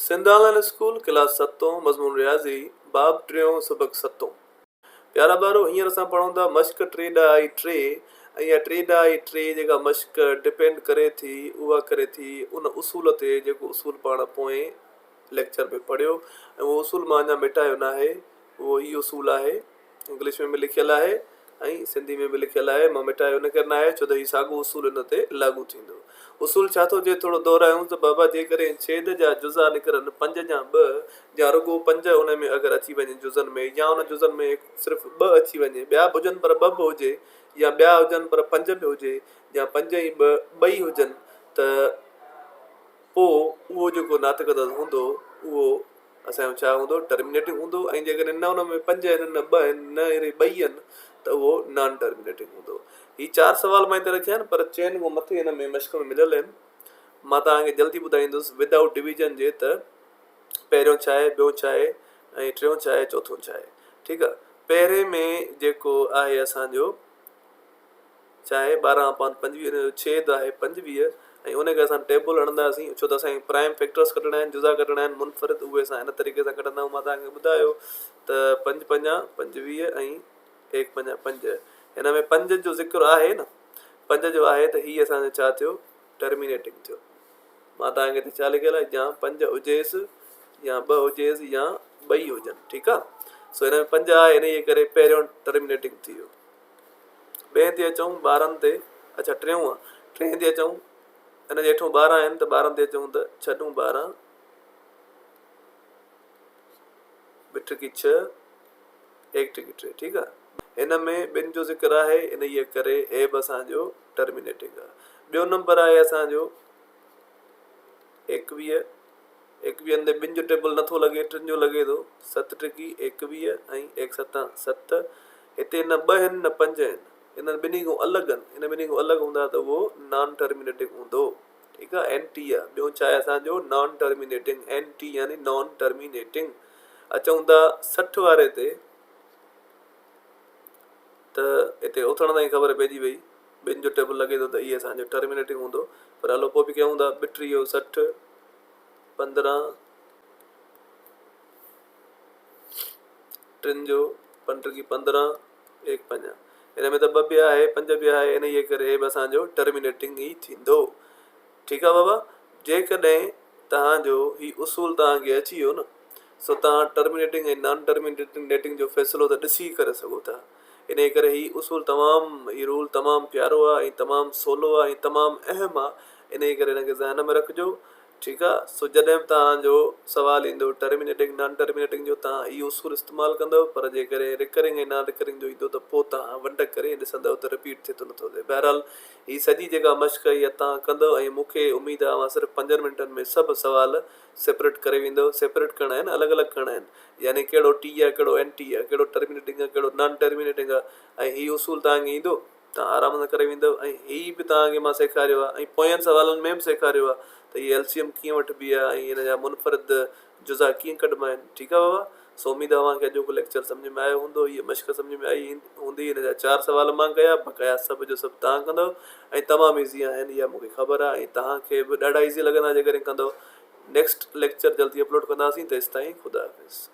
سنڌ آن line school class ستون مضمون رياضي باب ٽيون سبق ستون. پيارا ٻارو هينئر اسان پڙهون ٿا مشق ٽي ڏهائي ٽي ۽ اها ٽي ڏهائي ٽي جيڪا مشق ڊپينڊ ڪري ٿي اها ڪري ٿي ان اصول تي جيڪو اصول پاڻ پوئين ليڪچر ۾ پڙهيو ۽ اهو اصول مان اڃا مٽايو ناهي اهو هي اصول آهي انگلش ۾ به لکيل آهي ۽ سنڌي ۾ به لکيل آهي مان مٽايو ان ڪري ناهي ڇو ته هي ساڳو اصول ان تي لاڳو ٿيندو. اصول ڇا ٿو چئي ٿورو دهرايون ته بابا جيڪڏهن ڇيد جا جزا نڪرن پنج يا ٻه يا رڳو پنج ان ۾ اگر اچي وڃي جزن ۾ يا ان جزن ۾ صرف ٻه اچي وڃي ٻيا به هجن پر ٻه به هجي يا ٻيا هجن پر پنج به هجي يا پنج ۽ ٻه ٻئي هجن ته پوء اهو جيڪو ناتڪ عدد هوندو اهو اسان جو ڇا هوندو ٽرمينيٽنگ هوندو ۽ جيڪڏهن نه ان ۾ پنج آهن نه ٻه آهن نه وري ٻئي آهن ته اهو نان ٽرمينيٽنگ هوندو. هي چار سوال مان هتي رکيا آهن پر چئن کان مٿي هن ۾ مشق ۾ مليل آهن. مان توهان کي جلدي ٻڌائيندس ود آئوٽ ڊويزن جي ته پهريون ڇا آهي ٻيون ڇا آهي ۽ ٽيون ڇا آهي چوٿون ڇا آهي ٺيڪ آهي پهرين ۾ جيڪو آهي اسان جو ڇا آهي 12 اپان 25 ان جو ڇيد آهي 25 ۽ ان کي اسان ٽيبل هڻنداسين ڇو ته اسان کي پرائم فيڪٽرس ڪڍڻا آهن جزا ڪڍڻا آهن منفرد اهي اسان هن طريقي سان ڪڍندا آهيون مان توهان کي ٻڌايو ته پنج پنجا 25 ۽ ايڪ پنجا پنج هن ۾ پنج جو ذڪر آهي نه پنج جو آهي ته هي اسان جو ڇا ٿيو ٽرمينيٽنگ ٿيو مان توهان کي هتي ڇا لکيل آهي يا پنج هجيس يا ٻه هجيس يا ٻئي هجن ٺيڪ آهي سو هن ۾ پنج آهي انهيء ڪري پهريون ٽرمينيٽنگ ٿي ويو ٻئي تي اچون 12 تي اڇا ٽيون آ ٽئين تي اچون ان جي هيٺون 12 آهن ته 12 تي اچون ته ڇهه ڏون 12 ٻه ٽڪي ڇهه ايڪ ٽڪي ٽي ٺيڪ آ هن ۾ ٻن جو ذڪر آهي انهيء ڪري هي به اسان جو ٽرمينيٽنگ آ ٻيو نمبر آهي اسان جو ايڪويهه ايڪويهن تي ٻن جو ٽيبل نٿو لڳي ٽن جو لڳي ٿو ست ٽڪي ايڪويهه ۽ ايڪ ستان ست هتي نه ٻه آهن نه پنج آهن انهن ٻنهي کان الڳ آهن ان ٻنهي کان الڳ هوندا ته اهو نان ٽرمينيٽنگ هوندو ٺيڪ آهي اين ٽي آهي ٻيو ڇا آهي اسان جو نان ٽرمينيٽنگ اين ٽي يعني نان ٽرمينيٽنگ اچون ٿا 60 واري تي ته هتي اٿڻ تائين خبر پئجي وئي ٻن جو ٽيبل لڳي ٿو ته اهي اسان جو ٽرمينيٽنگ هوندو پر هلو پوء به ڪيون ٿا ٻه ٽيهه 60 15 ٽن جو پنج ٽڪي 15 ايڪ پنج ان ۾ ته ٻه به آهي پنج به آهي انهيء ڪري هي به اسان جو ٽرمينيٽنگ ئي ٿيندو ٺيڪ آهي بابا جيڪڏهن توهان جو هي اصول توهان کي اچي ويو نه سو توهان ٽرمينيٽنگ ۽ نان ٽرمينيٽنگ جو فيصلو ته ڏسي ڪري سگهو ٿا انهيء ڪري هي اصول تمام هي رول تمام پيارو آهي ۽ تمام سولو آهي ۽ تمام اهم آهي انهيء ڪري هن کي ذهن ۾ رکجو ٺيڪ آ سو جڏهن به توهان جو سوال ايندو ٽرمينيٽنگ نان ٽرمينيٽنگ جو توهان اهو اصول استعمال ڪندؤ پر جيڪڏهن رڪرنگ ۽ نان رڪرنگ جو ايندو ته پوء توهان ونڊ ڪري ڏسندؤ ته رپيٽ ٿئي ٿو نٿو ٿئي بهرحال هي سڄي جيڪا مشق آهي اها توهان ڪندؤ ۽ مون کي اميد آهي اوهان صرف پنجن منٽن ۾ سڀ سوال سيپريٽ ڪري ويندؤ سيپريٽ ڪرڻا آهن الڳ الڳ ڪرڻا آهن يعني ڪهڙو ٽي آهي ڪهڙو اين ٽي آهي ڪهڙو ٽرمينيٽنگ آهي ڪهڙو نان ٽرمينيٽنگ آهي ۽ هي اصول توهان کي ايندو توهان آرام سان ڪري ويندؤ ۽ هي به توهان کي مان سيکاريو آهي ۽ پوين سوالن ۾ به سيکاريو آهي ته هي ايل سي ايم ڪيئن وٺبي آهي ۽ ان جا منفرد جزا ڪيئن ڪڍبا آهن ٺيڪ آهي بابا سو اميد آهي اوهان کي اڄوڪو ليڪچر سمجهه ۾ آيو هوندو هيء مشق سمجهه ۾ آئي هوندي هن جا چار سوال مان ڪيا بقايا سڀ جو سڀ توهان ڪندؤ ۽ تمام ايزي آهن اها مون کي خبر آهي ۽ توهان کي به ڏاڍا ايزي لڳندا جيڪڏهن ڪندؤ نيڪسٽ ليڪچر جلدي اپلوڊ ڪنداسين تيستائين خدا حافظ.